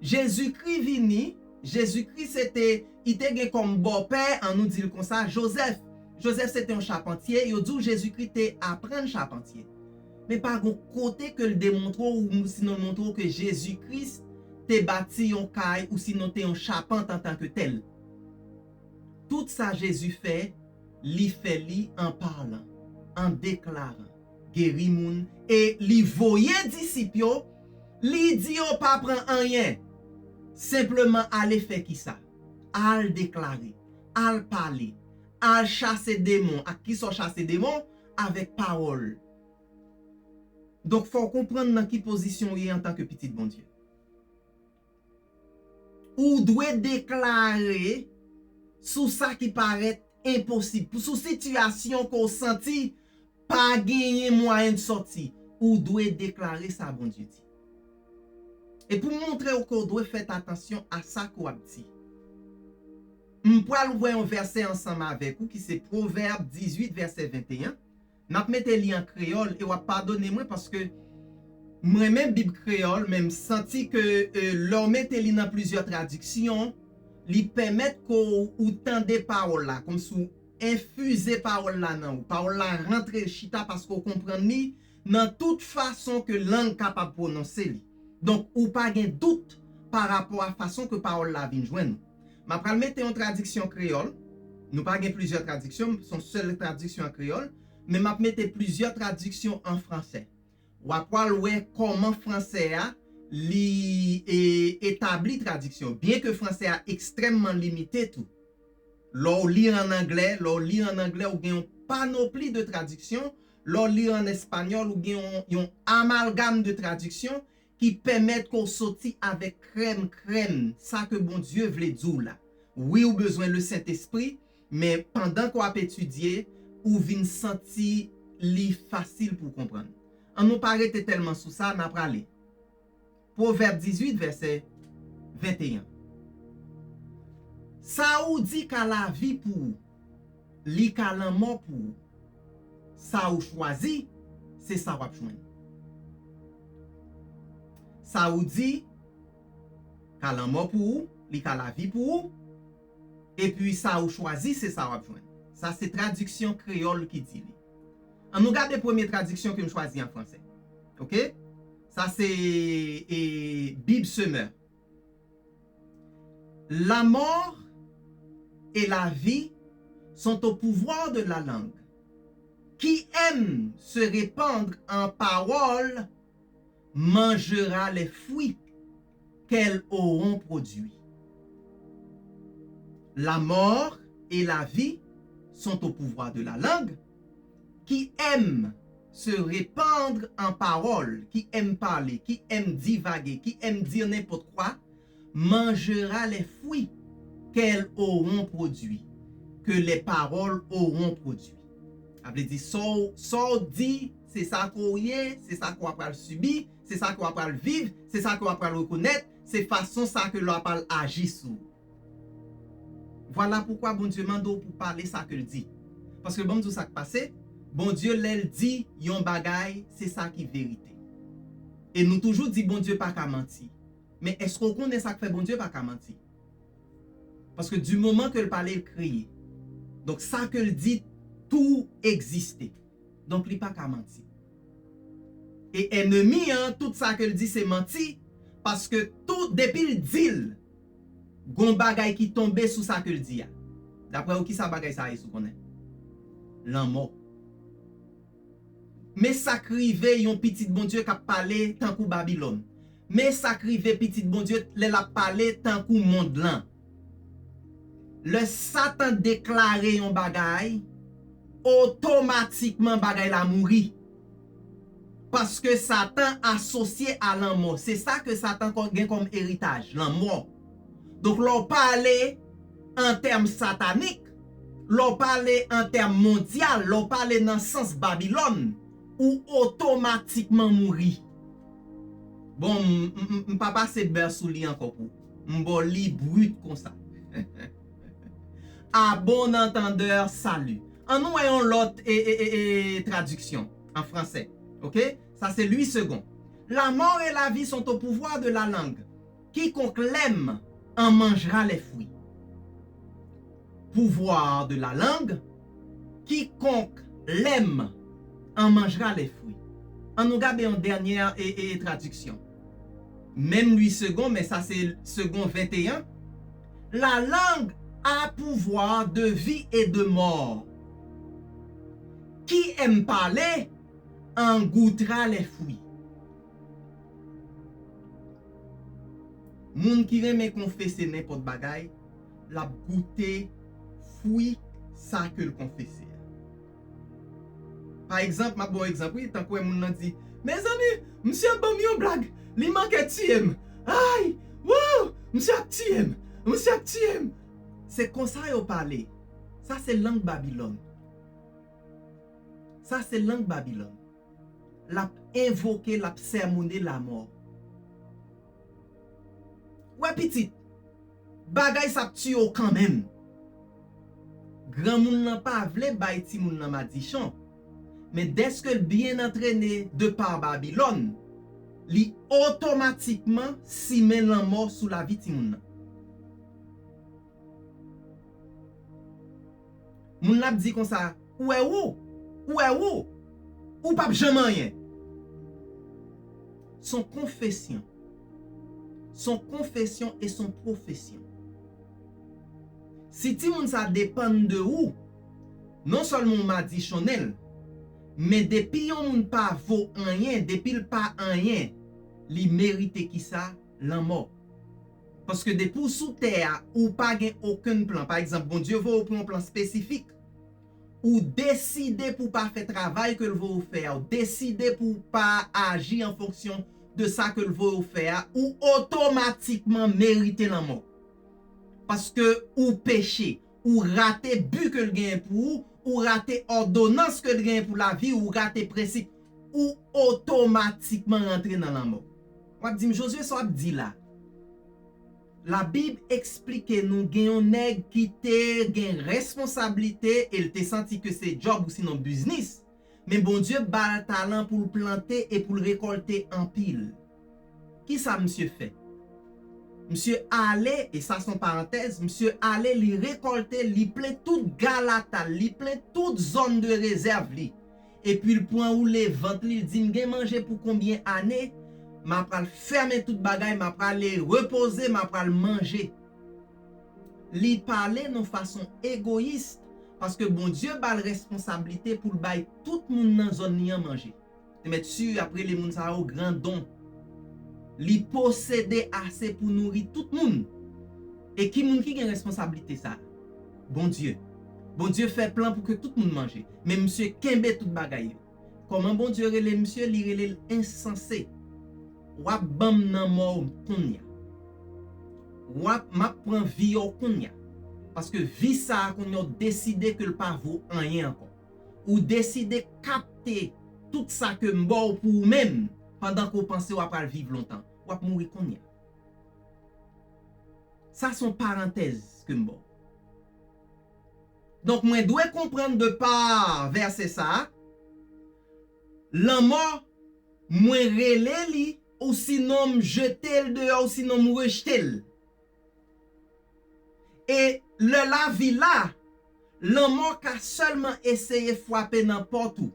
Jezikri vini, Jezikri se te, li te gen kòm bòpè, an nou di l konsa, Jozèf. Jozèf se te yon chapantye, yo di w Jezikri te aprann chapantye. Men pa gon kote ke l demontre w, sinon l montre w ke Jezikri te bati yon kay, ou sinon te yon chapant antanke tèl. Tout sa Jezi fè, li fè li an palan, an deklaran, geri moun, e li voye disip yo, li di yo pa pran anyen, senpleman ale fè kisa? Al deklare, al pale, al chase demon. Ak kisa w chase demon? Avèk pawòl. Donk, fò w konprann nan ki pozisyon w ye antanke pitit Bondye. Ou dwe deklare sou sa ki parèt enposib, sou sitiyasyon ke w santi pa genyen mwayen de sòti. Ou dwe deklare sa Bondye di. E pou montre w ke w dwe fè atansyon a sa ke w ap di, m pral wè yon vèsè ansanm avèk ou ki se Pwovèb dizuit, vèsè venteyen. M ap mete li an kreyòl e w ap padone mwen paske m renmen Bib kreyòl, men m santi ke, e, lè w mete li nan plizyè tradiksyon, li pèmèt ke w, ou tande pawòl la, kòmsi w enfize pawòl la nan ou. Pawòl la rantre chita paske w konprann li nan tout fason ke lang kapab pwononse li. Donk, ou pa gen dout pa rapò a fason ke pawòl la vin jwenn ou. M ap pral mete yon tradiksyon kreyòl. Nou pa gen plizyè tradiksyon, se yon sèl tradiksyon an kreyòl, men m ap mete plizyè tradiksyon an fransè. W ap pral wè kòman fransè a, li, e, etabli tradiksyon, byen ke fransè a ekstrèmman limite tou. Lè w li an anglè, lè w li an anglè, ou gen yon panopli de tradiksyon. Lè w li an espanyòl, ou gen yon, yon amalgam de tradiksyon ki pèmèt ke w soti avèk krèm krèm sa ke Bondye vle di w la. Wi, ou bezwen Lesentespri, men pandan ke w ap etidye, ou vin santi li fasil pou w konprann. Ann nou pa rete tèlman sou sa, n a prale. Pwovèb dizuit, vèsè venteyen. Sa ou di ka lavi pou ou, li ka lanmò pou ou. Sa ou chwazi, se sa w ap jwenn. Sa ou di ka lanmò pou ou, li ka lavi pou ou. Epi sa ou chwazi, se sa w ap jwenn. Sa se tradiksyon kreyòl ki di li. Ann nou gade premye tradiksyon ke m chwazi an fransè. Oke? Sa se, e, Bib Semeur. La mort et la vie sont au pouvoir de la langue. Qui aime se répandre en paroles mangera les fruits qu'elles auront produits. La mort et la vie sont au pouvoir de la langue. Qui aime se répandre en paroles, qui aime parler, qui aime divaguer, qui aime dire n'importe quoi, mangera les fruits qu'elles auront produits. que les paroles auront produit. Sa vle di, sa w, sa w di, se sa ke w ye, se sa ke w pral sibi, se sa ke w pral viv, se sa ke w pral rekonèt, se fason sa ke l pral aji sou ou. Vwala poukwa Bondye mande w pou pale sa ke l di. Paske ban m di w sa k pase, Bondye, lè l di yon bagay, se sa ki verite. E nou toujou di Bondye pa ka manti. Men èske w konnen sa k fè Bondye pa ka manti? Paske di moman ke l pale, l kreye. Donk sa ke l di tou egziste. Donk li pa ka manti. E ènmi an, tout sa ke l di se manti, paske tou depi l di l, gon bagay ki tonbe sou sa ke l di a. Daprè ou, kisa bagay sa ye, si w konnen? Lanmò. Men sa k rive yon pitit Bondye k ap pale tankou Babilòn. Men sa k rive pitit Bondye lè l ap pale tankou mond lan. Lè Satan deklare yon bagay, otomatikman bagay la mouri. Paske Satan asosye a lanmò. Se sa ke Satan kò-, gen kòm eritaj, lanmò. Donk, lè w pale an tèm satanik, lè w pale an tèm mondyal, lè w pale nan sans Babilòn, ou otomatikman mouri. Bon, m, m, m, m pa pase bè sou li ankò pou ou. M ba w li brit konsa. À bon entendeur, salut. Ann nou wè yon lòt e, e, e, e, tradiksyon an fransè. Ok? Sa se Louis Segond. La mort et la vie sont au pouvoir de la langue. Quiconque l'aime en mangera les fruits. Pouvoir de la langue, quiconque l'aime en mangera les fruits. Ann nou gade yon dènyè e, e, tradiksyon. Menm Louis Segond, men sa se Segond venteyen. La langue a pouvoir de vie et de mort. Qui aime parler en goûtera les fruits. Moun ki renmen konfese nenpòt bagay, l ap goute fwi sa ke l konfese a. Pa egzanp, m ap ba w egzanp, wi, tankou wè moun nan di, mezanmi, misye ap ban m yon blag, li manke tiye m. Ay, wou, misye ap tiye m, misye ap tiye m. Se konsa yo pale. Sa se lang Babilòn. Sa se lang Babilòn. L ap envoke, l ap sèmone lamò. Wè pitit, bagay sa ap tiye w kanmenm. Granmoun nan pa vle bay timoun nan madichon, men dèske l byen antrene de pa Babilòn, li otomatikman simen lanmò sou lavi timoun nan. Moun nan ap di konsa, ou wè ou, ou wè ou, ou p ap janm anyen. Son konfesyon. Son konfesyon e son pwofesyon. Si timoun sa depann de ou, non sèlman ou madichonnen l, men depi yon moun pa vo anyen, depi l pa anyen, li merite kisa? Lanmò. Paske depi w sou tè a, ou pa gen okenn plan. Pa egzanp, Bondye voye w pou yon plan espesifik. Ou deside pou w pa fè travay ke l voye w fè a. Ou deside pou w pa aji an fonksyon de sa ke l voye w fè a. Ou otomatikman merite lanmò. Paske ou peche. Ou rate bi ke l genyen pou ou. Ou rate òdonans ke l genyen pou lavi w. Ou rate prensip. Ou otomatikman rantre nan lanmò. W ap di m, Jozye, sa w ap di la? Labib eksplike nou gen yon nèg ki te gen responsablite e l te santi ke se djòb ou sinon biznis, men Bondye ba l talan pou l plante e pou l rekòlte anpil. Kisa misye fè? Misye ale, e sa se yon parantèz, misye ale, li rekòlte, li plen tout galata l, li plen tout zòn de rezèv li. Epi l pran woule vant li, l di, m gen manje pou konbyen ane, m a pral fèmen tout bagay, m a prale repoze, m a pral manje. Li pale nan fason egoyis, paske Bondye ba l responsablite pou l bay tout moun nan zòn li an manje. Te mèt si ap rele moun sa yo grandon. Li posede ase pou nouri tout moun. E ki moun ki gen responsablite sa? Bondye. Bondye fè plan pou ke tout moun manje. Men misye kenbe tout bagay yo. Kòman Bondye rele misye? Li rele l ensanse. W ap ban m nan mò w kounye a. W ap, m ap pran vi w kounye a. Paske vi sa a, kounye a w deside ke l pa vo anyen ankò. Ou deside kapte tout sa ke m ba w pou ou menm, pandan ke w panse w ap al viv lontan. W ap mouri kounye a. Sa se yon parantèz ke m ba w. Donk, mwen dwe konprann de pa vèsè sa a, lanmò, mwen rele li, ou sinon m jete l deyò, ou sinon m rejte l. E lè lavi la, lanmò ka sèlman eseye frape nan pòt ou.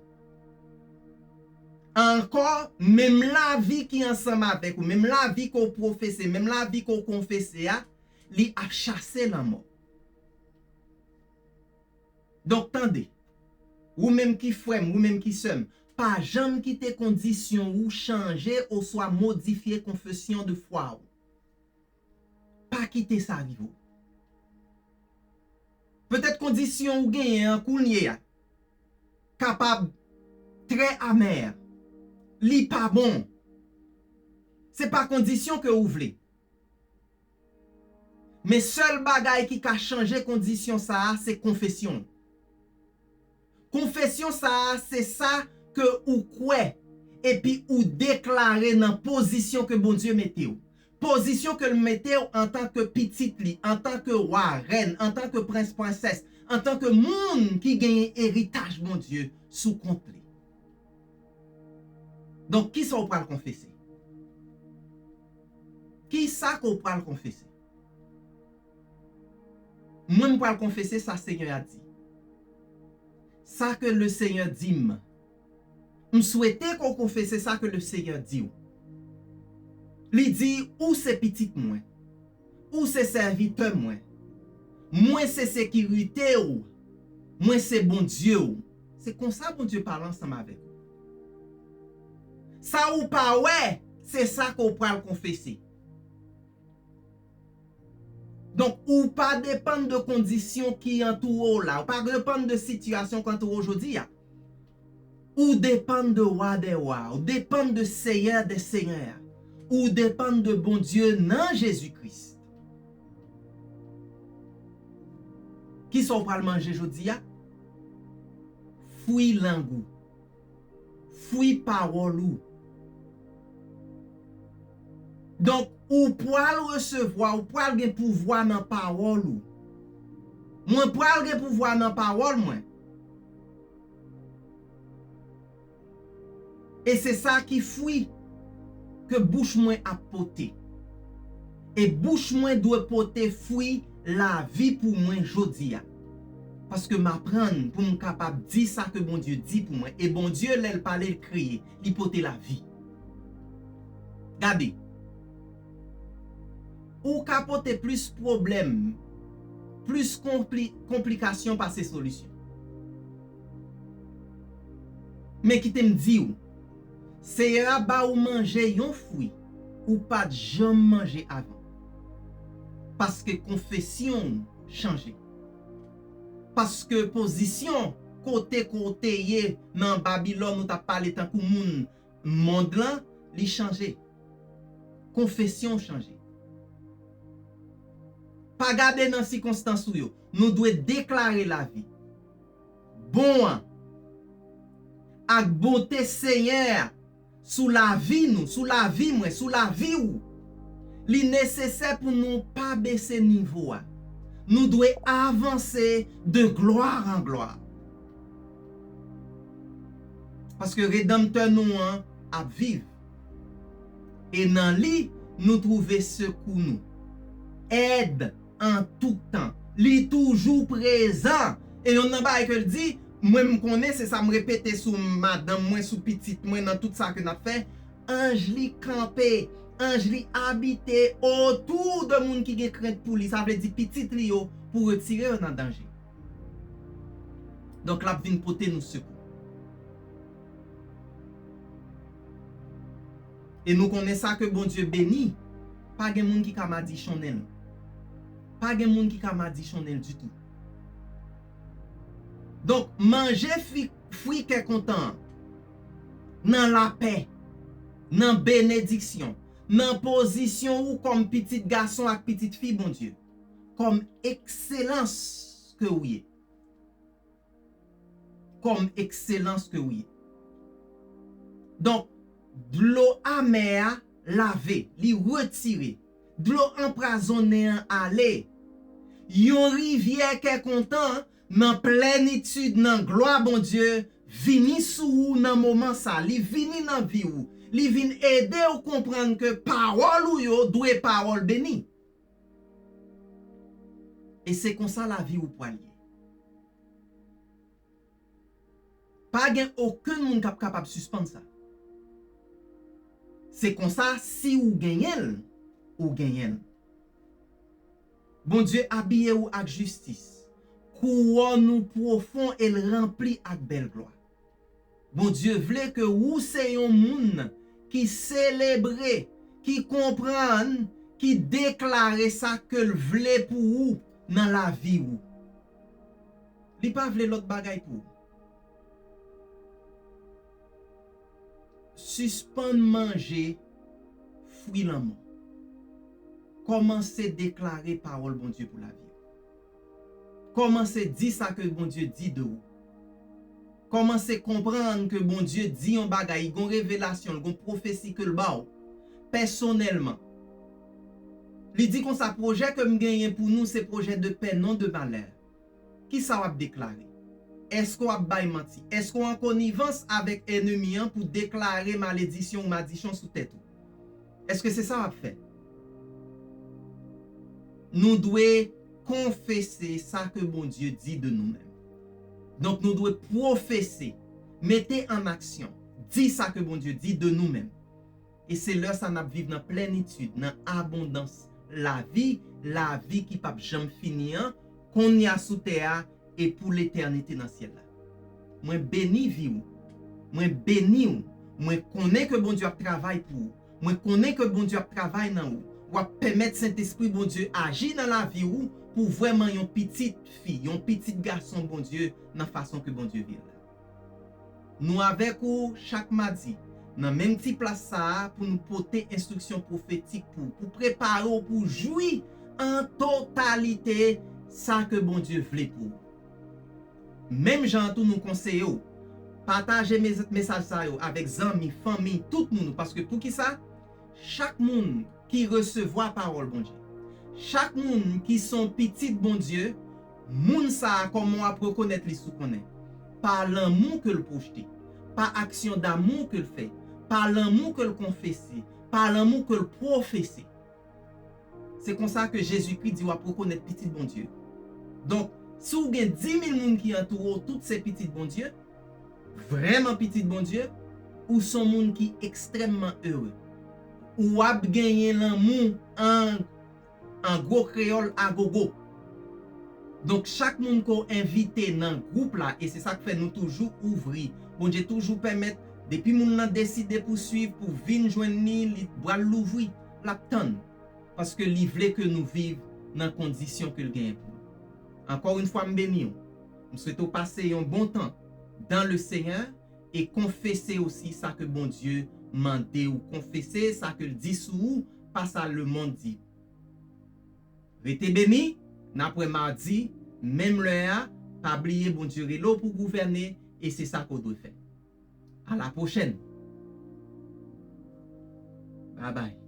Ankò, menm lavi ki ansanm avèk ou, menm lavi ke w pwofese, menm lavi ke w konfese a, li ap chase lanmò. Donk, tande, ou menm ki frè m, ou menm ki sè m, pa janm kite kondisyon ou chanje oswa modifye konfesyon de fwa ou. Pa kite sa rive w. Petèt kondisyon ou genyen an kounye a kapab trè amè. Li pa bon. Se pa kondisyon ke ou vle. Men sèl bagay ki ka chanje kondisyon sa a, se konfesyon. Konfesyon sa a, se sa ke ou kwè, epi ou deklare nan pozisyon ke Bondye mete w. Pozisyon ke l mete w antanke pitit li, antanke wa, rèn, antanke prens, prensès, antanke moun ki genyen eritaj Bondye sou kont li. Donk, kisa w pral konfese? Kisa ke w pral konfese? Mwen, m pral konfese sa Senyè a di. Sa ke le Senyè di m. M swete ke w konfese sa ke le Senyè di w. Li di, ou se pitit mwen. Ou se sèvitè mwen. Mwen se sekirite w. Mwen se Bondye w. Se konsa Bondye pale ansanm avèk ou. Sa ou pa wè, se sa ke w pral konfese. Donk, ou pa depann de kondisyon ki antoure w la. Ou pa depann de sitiyasyon ki antoure w jodi a. Ou depann de Wa dè wa. Ou depann de Seyè dè seyè a. Ou depann de Bondye nan Jezi Kris. Kisa w pral manje jodi a? Fwi lang ou. Fwi pawòl ou. Donk, ou pral resevwa, ou pral gen pouvwa nan pawòl ou. Mwen pral gen pouvwa nan pawòl mwen. E se sa ki fwi ke bouch mwen ap pote. E bouch mwen dwe pote fwi lavi pou mwen jodi a. Paske m aprann pou m kapab di sa ke Bondye di pou mwen. E Bondye, lè l pale, l kreye. Li pote lavi. Gade. Ou ka pote plis pwoblèm, plis konpli-, konplikasyon pase solisyon. Men kite m di w, Seyè a ba ou manje yon fwi ou pa t janm manje avan. Paske konfesyon ou chanje. Paske pozisyon kote ke w te ye nan Babilòn, ou t ap pale tankou moun mond lan, li chanje. Konfesyon w chanje. Pa gade nan sikonstans ou yo. Nou dwe deklare lavi bon an ak bonte Senyè a sou lavi nou, sou lavi mwen, sou lavi w. Li nesesè pou nou pa bese nivo a. Nou dwe avanse de glwa an glwa. Paske Redanmtè nou an ap viv. E nan li, nou twouve sekou nou. Èd an tout tan. Li toujou prezan. E yonn nan bagay ke l di, mwen m konnen, se sa m repete sou madanm mwen, sou pitit mwen, nan tout sa ke n ap fè, anj li kanpe, anj li abite otou de moun ki gen krent pou li. Sa vle di pitit li yo pou retire yo nan danje. Donk, l ap vin pote nou sekou. E nou konnen sa ke Bondye beni, pa gen moun ki ka madichonnen l. Pa gen moun ki ka madichonnen l ditou. Donk, manje fwi, fwi kè kontan an, nan lapè, nan benediksyon, nan pozisyon ou kòm pitit gason ak pitit fi Bondye. kòm ekselans ke w ye. Kòm ekselans ke w ye. Donk, dlo amè a lave, li retire. Dlo anprazonnen an ale. Yon rivyè kè kontan nan plenitid nan glwa Bondye vini sou ou nan moman sa. Li vini nan vi w. Li vin ede w konprann ke pawòl ou yo dwe pawòl beni. E se konsa lavi w pral ye. Pa gen okenn moun k ap kapab sispann sa. Se konsa, si ou genyen l, ou genyen l. Bondye abiye ou ak jistis. Kouwòn ou pwofon e l ranpli ak bèl glwa. Bondye vle ke ou se yon moun ki selebre, ki konprann, ki deklare sa ke l vle pou ou nan lavi ou. Li pa vle lòt bagay pou ou. Sispann manje fwi lanmò. Kòmanse deklare pawòl Bondye pou lavi w. Kòmanse di sa ke Bondye di de ou. Kòmanse konprann ke Bondye di yon bagay, li gon revelasyon, li gon pwofesi ke l ba w pèsonèlman. Li di konsa, pwojè ke m genyen pou nou se pwojè de pè, non de malè. Kisa w ap deklare? Èske w ap bay manti? Èske w an konivans avèk ènmi an pou deklare maledisyon ou madichon sou tèt ou? Èske se sa w ap fè? Nou dwe konfese sa ke Bondye di de nou menm. Donk, nou dwe pwofese, mete an aksyon, di sa ke Bondye di de nou menm. E se lè sa n ap viv nan plenitid, nan abondans, lavi, lavi ki p ap janm fini an, kounye a sou tè a e pou letènite nan syèl la. Mwen beni vi w. Mwen beni w. Mwen konnen ke Bondye ap travay pou ou. Mwen konnen ke Bondye ap travay nan ou. W ap pèmèt Sentespri Bondye aji nan lavi ou pou vrèman yon pitit fi, yon pitit gason Bondye nan fason ke Bondye vle l la. Nou avèk ou chak madi nan menm ti plas sa a pou nou pote enstriksyon pwofetik pou ou, pou prepare w pou jwi an totalite sa ke Bondye vle pou ou. Menm jan an tou, nou konseye w pataje mes- mesaj sa yo avèk zanmi, fanmi, tout moun ou, paske poukisa? Chak moun ki resevwa pawòl Bondye, chak moun ki se yon pitit Bondye, moun sa a, kòman w ap rekonèt li si w konnen? Pa lanmou ke l pwojte, pa aksyon damou ke l fè, pa lanmou ke l konfese, pa lanmou ke l pwofese. Se konsa ke Jezikri di w ap rekonèt pitit Bondye. Donk, si w gen dimil moun ki antoure w, tout se pitit Bondye, vrèman pitit Bondye, ou se yon moun ki ekstrèmman ere. Ou ap genyen lanmou an, an gwo kreyòl agogo. Donk, chak moun ke w envite nan gwoup la, e se sa k fè nou toujou ouvri, Bondye toujou pèmèt, depi moun nan deside pou swiv, pou vin jwenn li, li bra l louvri, l ap tann. Paske li vle ke nou viv nan kondisyon ke l genyen pou nou. Encore une fois, m beni w. M swete w pase yon bon tan dans le Seigneur e konfese osi sa ke Bondye mande w konfese, sa ke l di sou ou, pa sa lemonn di. Rete beni, n ap wè madi, menm lè a, pa bliye Bondye rele w pou gouvène, e se sa ke w dwe fè. À la prochaine. Bye bye.